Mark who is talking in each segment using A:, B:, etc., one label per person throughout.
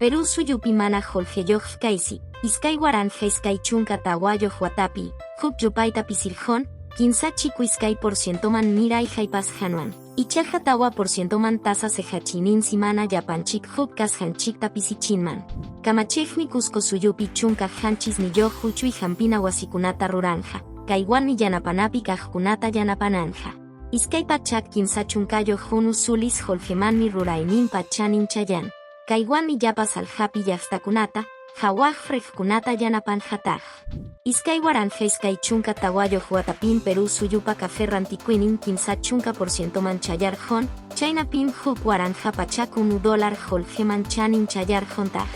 A: Perú suyupi mana qullqiyuq kaysi, 2024 watapi, huk yupayta pisirqun, 3.2 por cientoman miray haypasqanwan. Ichaqa 4 por cientoman tasa seqachiyninsi mana llapanchik huk kasqanchikta pisichinman. Kamachiqmi Cusco suyupi 17niyuq huchuy hampina wasikunata ruranqa, kaywanmi yanapanapi kaqkunata yanapananqa. 231 sulis qullqimanmi rurayninpa chanin chayan. Kaywanmi llapa sallqapi llaqtakunata, hawaq riqkunata yanapanqataq. 2024 watapim Perú suyupa café rantikuynin 30 por cientoman chayarqun, chaynapim 1101 dólar qullqiman chanin chayarquntaq.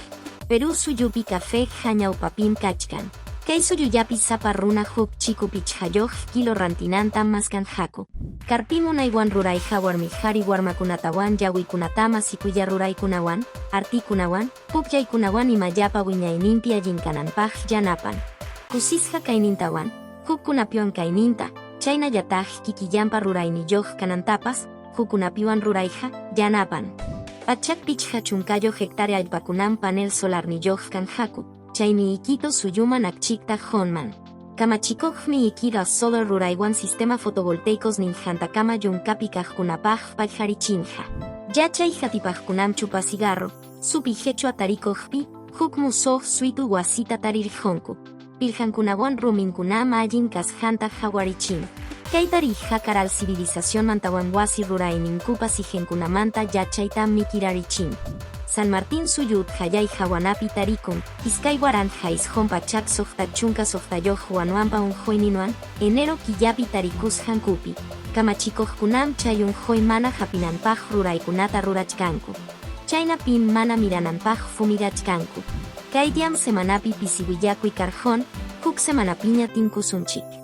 A: Perú suyupi café ñawpapim kachkan. Kay suyullapi sapa runa huk chiku 5 kilo rantinantam maskanqaku. Karpi munaywan rurayqa warmi qhari warmakunatawan llawiykunatama sikuya ruraykunawan, artikunawan, pukllaykunawan ima llapa wiñayninpi allin kananpaq yanapan. Kusisqa kaynintawan, hukkunapiwan kayninta, chaynallataq kikillanpa rurayniyuq kanantapas, hukkunapiwan rurayqa, yanapan. 150 hectárea allpakunam panel solarniyuq kanqaku, chaymi Iquitos suyuman akchikta qunman. Kamachikuqmi Iquira Solar ruraywan sistema fotovoltaicos ninqantakama yunkapi kaqkunapaq paqarichinqa. Yachay qatipaqkunam chupa cigarro, supi qechwa tarikuqpi, huk musuq suytu wasita tarirqunku. Pirqankunawan ruminkunam allin kasqanta qawarichin. Kay tariyqa Caral civilizacionmantawan wasi rurayninkupa siqinkunamanta yachaytam mikirarichin. San Martín suyu utqallay hawanapi tarikun, 1966 wanuanpa unquyninwan, enero killapi tarikusqankupi. Kamachikuqkunam chay unquy mana hapinanpaq ruraykunata rurachkanku. Chaynapim mana mirananpaq fumigachkanku. Kay diam semanapi pisi willakuy karqun, huk semanapiña tinkusunchik.